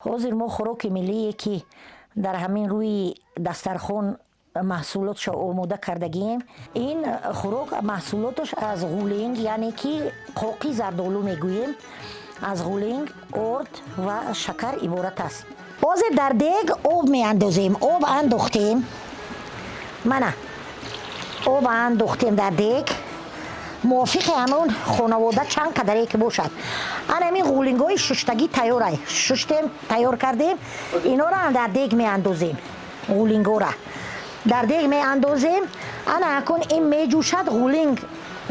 Ҳозир мо хӯроки миллие, ки дар ҳамин рӯи дастархон маҳсулотшо омода кардагием, ин хӯрок маҳсулоташ аз ғулинг, яъне ки қоқи зардолу мегӯем, аз ғулинг, орд ва шакар иборат аст. Ҳозир дар дег об меандозем. Об андохтем, мана, об андохтем дар дег, мувофиқи ҳамон хонавода чанд қадаре ки бошад. Ана ҳамин ғулингҳои шуштагӣ тайёрай, шуштем, тайёр кардем, инора дар дег меандозем. Ғулингора дар дег меандозем. Ана акун ин меҷӯшад, ғулинг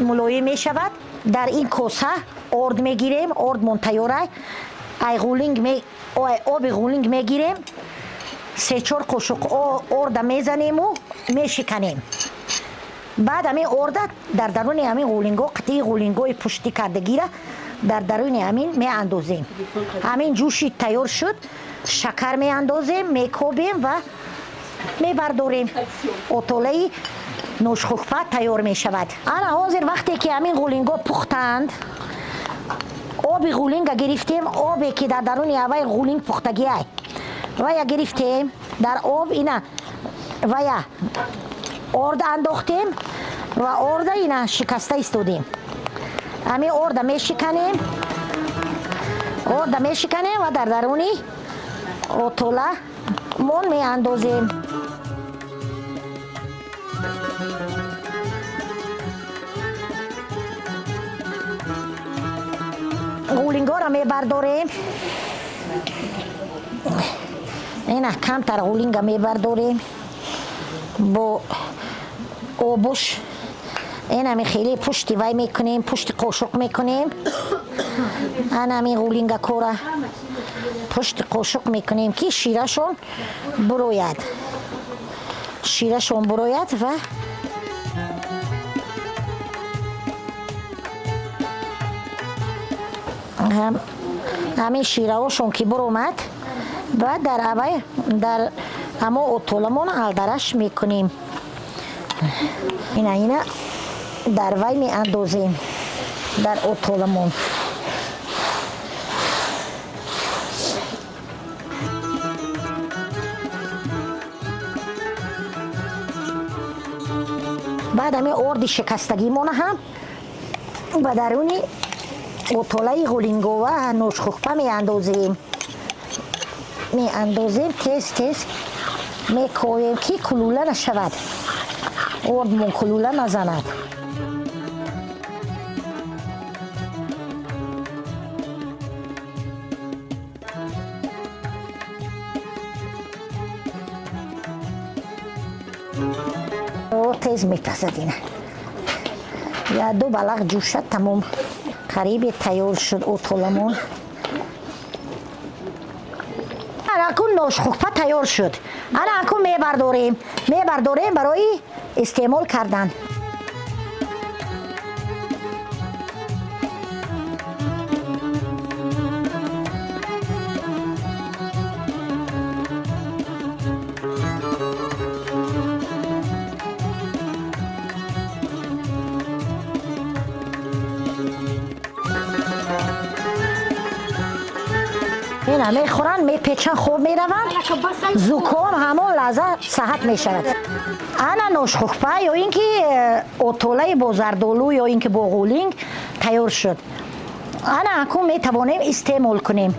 мулоим мешавад. Дар ин коса орд мегирем, ордмон тайёрай. Ай ғулинг, оби ғулинг мегирем, се-чор қошуқ орда мезанему мешиканем. Баъд ҳамин орда дар даруни ҳамин ғулингҳо, қатъии ғулингҳои пуштӣ кардагира дар даруни ҳамин меандозем. Ҳамин ҷӯши тайёр шуд, шакар меандозем, мекобем ва мебардорем. Отолаи ношхухпа тайёр мешавад. Ана ҳозир вақте ки ҳамин ғулингҳо пухтанд, оби ғулинга гирифтем, обе ки дар даруни авваи ғулинг пухтагиай, вая гирифтем, дар об ина вая орда андохтем ва орда ина шикаста истодем. Ҳамин орда мешиканем, орда мешиканем ва дар даруни отола мон меандозем. Ғулингоро мебардорем, ина камтар ғулинга мебардорем бо обуш, инами хеле пушти вай мекунем, пушти қошуқ мекунем. Анами ғулинга кора пушти қошуқ мекунем, ки ширашон бурояд, ширашон бурояд ва ҳамин шираҳошон ки буромад, баъд дар авай дар ҳамо отоламон алдараш мекунем. Ина, ина дар вай меандозем, дар отоламон. Баъд ҳамин орди шикастагимона ҳам ба даруни отолаи ғулингова ношхухпа меандозем. Меандозем, тез тез мекоем, ки кулула нашавад, ордмон кулула назанад. Тез мепазад. Ина я ду балақ ҷӯшад, тамом, қарибе тайёр шуд отоламон. Ана акун ношхухпа тайёр шуд. Ана акун мебардорем, мебардорем барои истеъмол кардан. Ина мехӯранд, мепечанд, хоб мераванд, зуком ҳамон лаҳза саҳат мешавад. Ана ношхухпа ё ин ки отолаи бо зардолу ё ин ки бо ғулинг тайёр шуд. Ана акун метавонем истеъмол кунем.